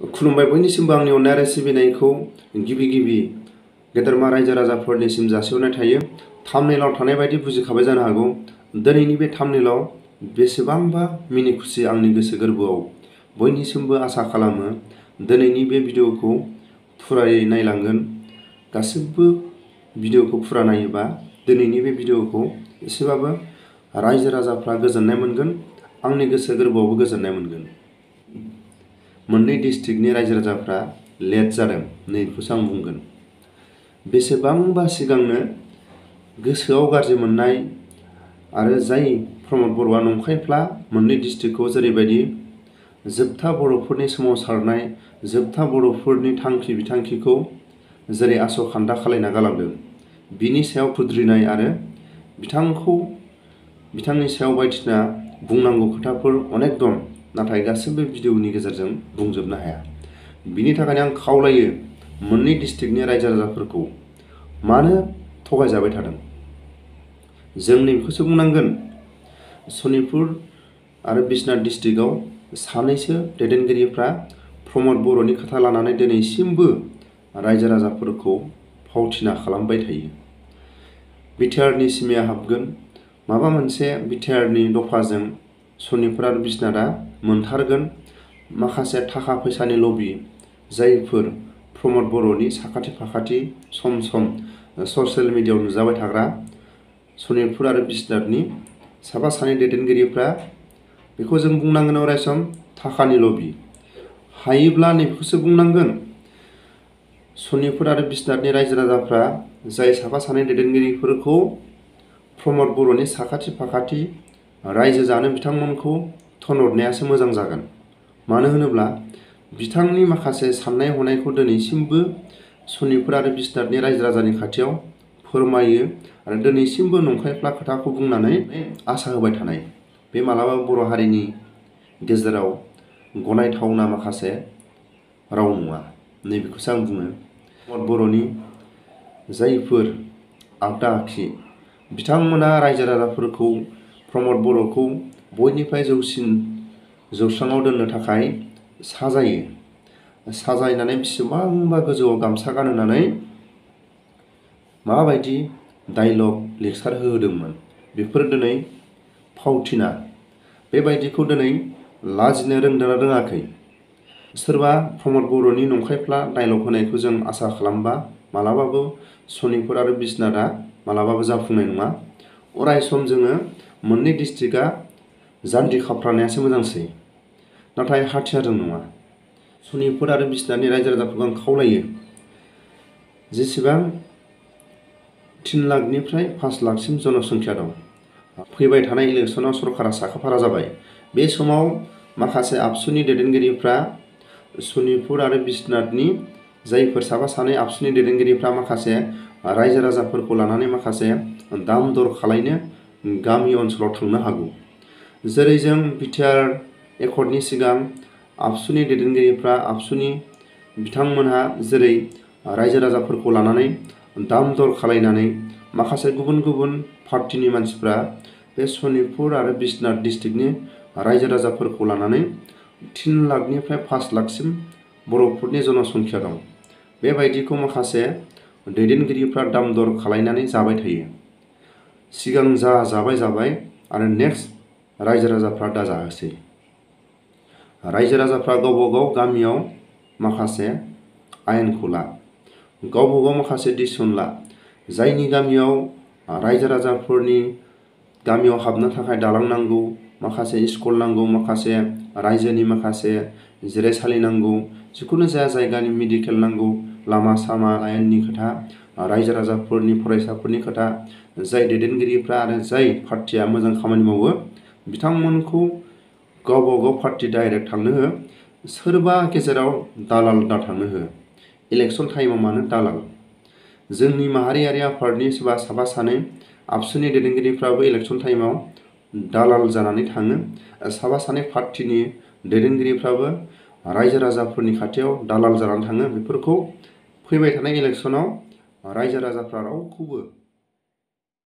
खुलुमबाय बयनिसिमबो आंनि अननाय आरो सिबिनायखौ गिबि गेदेरमा रायजो राजाफोरनिसिम जासिहरनाय थायो। थाम्बनेइलाव थानाय बायदि बुजिखाबाय जानो हागौ। दिनैनि बे थाम्बनेइलाव बेसेबांबा मिनि खुसि आंनि गोसो गोरबोआव बयनिसिमबो आसा खालामो दिनैनि बे भिडिअखौ फुरायै नायलांगोन। गासिबो भिडिअखौ फुरा नायोबा दिनैनि बे भिडिअखौ एसेबाबो रायजो राजाफ्रा गोजोननाय मोनगोन, आंनि गोसो गोरबोआवबो गोजोननाय मोनगोन। मोननै डिस्ट्रिक्टनि रायजो राजाफ्रा लेट जादों नैबेखौसो आं बुंगोन। बेसेबांबा सिगांनो गोसोआव गाज्रि मोननाय आरो जाय प्रमद बर'आ नंखायफ्ला मोननै डिस्ट्रिक्टखौ जेरैबायदि जोबथा बर'फोरनि सोमावसारनाय, जोबथा बर'फोरनि थांखि बिथांखिखौ जेरै आस'खान्दा खालायना गालांदों, बिनि सायाव खुद्रिनाय आरो बिथांनि सायाव बायदिसिना बुंनांगौ खोथाफोर अनेक दं, नाथाय गासिबो भिडिअनि गेजेरजों बुंजोबनो हाया। बिनि थाखायनो आं खावलायो मोननै डिस्ट्रिक्टनि रायजो राजाफोरखौ मानो थगायजाबाय थादों। जों नैबेखौसो बुंनांगोन, सनितपुर आरो बिश्वनाथ डिस्ट्रिक्टआव सानैसो दैदेनगिरिफ्रा प्रमद बर'नि खोथा लानानै दिनैसिमबो रायजो राजाफोरखौ फावथिना खालामबाय थायो। BTRनि सिमाया हाबगोन, माबा मोनसे BTRनि दफाजों सनितपुर आरो बिश्वनाथआ मोनथारगोन। माखासे थाखा फैसानि लबि जायफोर प्रमद बर'नि साखाथि फाखाथि सम ससियेल मिडियायाव नुजाबाय थाग्रा सनितपुर आरो बिश्वनाथनि साफा सानै दैदेनगिरिफ्रा, बेखौ जों बुंनांगोन अरायसम थाखानि लबि। हायोब्ला नैबेखौसो बुंनांगोन, सनितपुर आरो बिश्वनाथनि रायजो राजाफ्रा जाय साफा सानै दैदेनगिरिफोरखौ प्रमद बर'नि साखाथि फाखाथि रायजो जानो बिथांमोनखौ थोनहरनायासो मोजां जागोन। मानो होनोब्ला बिथांनि माखासे साननाय हनायखौ दिनैसिमबो सनितपुर आरो बिश्वनाथनि रायजो राजानि खाथियाव फोरमायो आरो दिनैसिमबो नंखायफ्ला खोथाखौ बुंनानै आसा होबाय थानाय, बे मालाबा बर' हारिनि गेजेराव गनायथावना माखासे राव नङा। नैबेखौसो आं बुङो। प्रमद बर'नि जायफोर आगदा आखि, बिथांमोना रायजो राजाफोरखौ प्रमद बर'खौ बयनिफ्राय जौस्राङाव दोननो थाखाय साजायनानै बेसेबांबा गोजौआव गामसा गानहोनानै माबायदि डायलग लेक्सार होदोंमोन, बेफोर दिनै फावथिना। बेबायदिखौ दिनै लाजिनो रोंदोंना रोङाखै? सोरबा प्रमद बर'नि नंखायफ्ला डायलग होनायखौ जों आसा खालामबा मालाबाबो सनितपुर आरो बिश्वनाथआ मालाबाबो जाफुंनाय नङा। अरायसम जोङो मोननै डिस्ट्रिक्टआ जान्जि खाफ्रानायासो मोजांसै, नाथाय हाथियारजों नङा। सनितपुर आरो बिश्वनाथनि रायजो राजाफोरखौ आं खावलायो, जेसेबां 3 लाखनिफ्राय 5 लाखसिम जनसंख्या दं, फैबाय थानाय इलेक्सनाव सरकारा साखाफारा जाबाय। बे समाव माखासे आबसुनि दैदेनगिरिफ्रा सनितपुर आरो बिश्वनाथनि जायफोर साफा सानै आबसुनि दैदेनगिरिफ्रा माखासे रायजो राजाफोरखौ लानानै माखासे दाम दर खालायनो गामि ओनसोलाव थांनो हागौ। जेरै जों BTR एकर्डनि सिगां आबसुनि दैदेनगिरिफ्रा बिथांमोनहा जेरै रायजो राजाफोरखौ लानानै दाम दर खालायनानै माखासे गुबुन पार्टिनि मानसिफ्रा बे सनितपुर आरो बिश्वनाथ डिस्ट्रिक्टनि रायजो राजाफोरखौ लानानै 3 लाखनिफ्राय 5 लाखसिम बर'फोरनि जनसंख्या दं। बेबायदिखौ माखासे दैदेनगिरिफ्रा दाम दर खालायनानै जाबाय थायो। सिगां जाबाय आरो नेक्स्ट रायजो राजाफ्रा दा जाहोसै। रायजो राजाफ्रा गावबा गाव गामियाव माखासे आयेनखौ ला, गावबा गाव माखासे डिसिसन ला। जायनि गामियाव रायजो राजाफोरनि गामियाव हाबनो थाखाय दालां नांगौ, माखासे स्कुल नांगौ, माखासे रायजोनि माखासे जिरायसालि नांगौ, जिखुनु जाया जायगानि मेडिकेल नांगौ, लामा सामा आयेननि खोथा, रायजो राजाफोरनि फरायसाफोरनि खोथा, जाय दैदेनगिरिफ्रा आरो जाय पार्टिया मोजां खामानि मावो बिथांमोनखौ गावबा गाव पार्टि डाइरेक्ट थांनो हो। सोरबा गेजेराव दालाल दा थांनो हो। इलेक्सन टाइमाव मानो दालाल? जोंनि माहारियारि आफादनि सोरबा साफा सानै आबसुनि दैदेनगिरिफ्राबो इलेक्सन टाइमाव दालाल जानानै थाङो। साफा सानै पार्टिनि दैदेनगिरिफ्राबो रायजो राजाफोरनि खाथियाव दालाल जानानै थाङो। बेफोरखौ फैबाय थानाय इलेक्सनाव रायजो राजाफ्रा रावखौबो